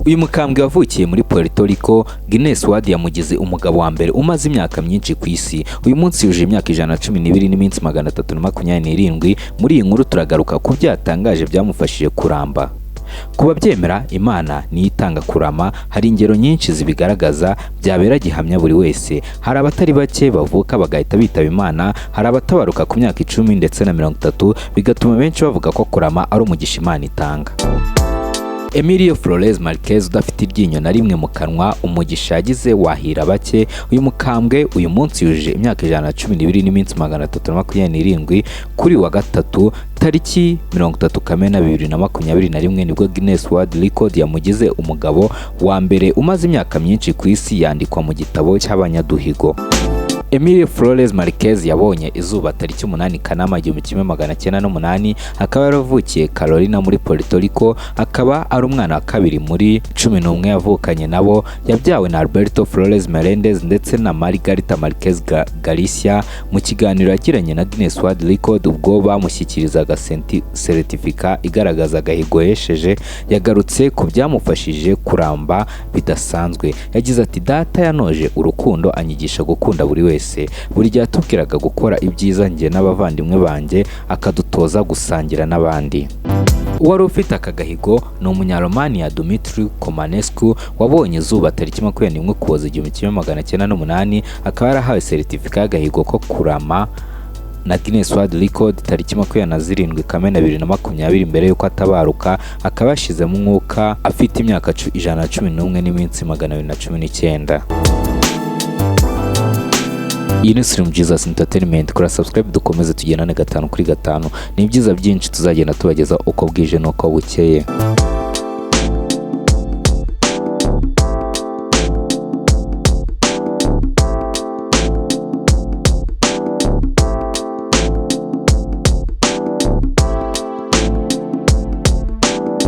Uyu mukambwe wavukiye muri Puerto Rico, Guinness World yamugize umugabo wa mbere umaze imyaka myinshi ku isi. Uyu munsi yujuje imyaka 112 n'iminsi 327. Muri iyi nkuru turagaruka ku byo yatangaje byamufashije kuramba. Ku babyemera, Imana niyo itanga kurama. Hari ingero nyinshi zibigaragaza byabera gihamya buri wese. Hari abatari bake bavuka bagahita bitaba Imana, hari abatabaruka ku myaka 10 ndetse na 30, bigatuma benshi bavuga ko kurama ari umugisha Imana itanga. Emilio Flores Marquez udafite iryinyo na rimwe mu kanwa, umugisha yagize wahira bake. Uyu mukambwe uyu munsi yujuje imyaka 112 n'iminsi 327. Kuri wa gatatu tariki 30 Kamena 2021 nibwo Guinness World Record yamugize umugabo wa mbere umaze imyaka myinshi ku isi, yandikwa mu gitabo cy'abanyaduhigo. Emilio Flores Marquez yabonye izuba tariki 8 Kanama 1908, akaba yaravukiye Carolina muri Puerto Rico, akaba ari umwana wa kabiri muri 11 yavukanye nabo. Yabyawe na Alberto Flores Melendez ndetse na Margarita Marquez Galicia. Mu kiganiro yagiranye na Guinness World Record ubwo bamushyikirizaga seritifika igaragaza agahigo yesheje, yagarutse ku byamufashije kuramba bidasanzwe. Yagize ati: "Data yanoje urukundo, anyigisha gukunda buri wese. Buri gihe yatubwiraga gukora ibyiza njye n'abavandimwe banjye, akadutoza gusangira n'abandi." Uwari ufite aka gahigo ni umunyaromaniya Dumitru Comanescu wabonye izuba tariki 21 Ukuboza 1908, akaba yarahawe seritifika y'agahigo ko kurama na Guinness World Record tariki 27 Kamena 2020. Mbere y'uko atabaruka akaba yashizemo umwuka afite imyaka 111 n'iminsi 219. Iyi ni Slim Jesus Entertainment. Kora subscribe dukomeze tugendane gatanu kuri gatanu. Ni ibyiza byinshi tuzagenda tubageza uko bwije n'uko bukeye.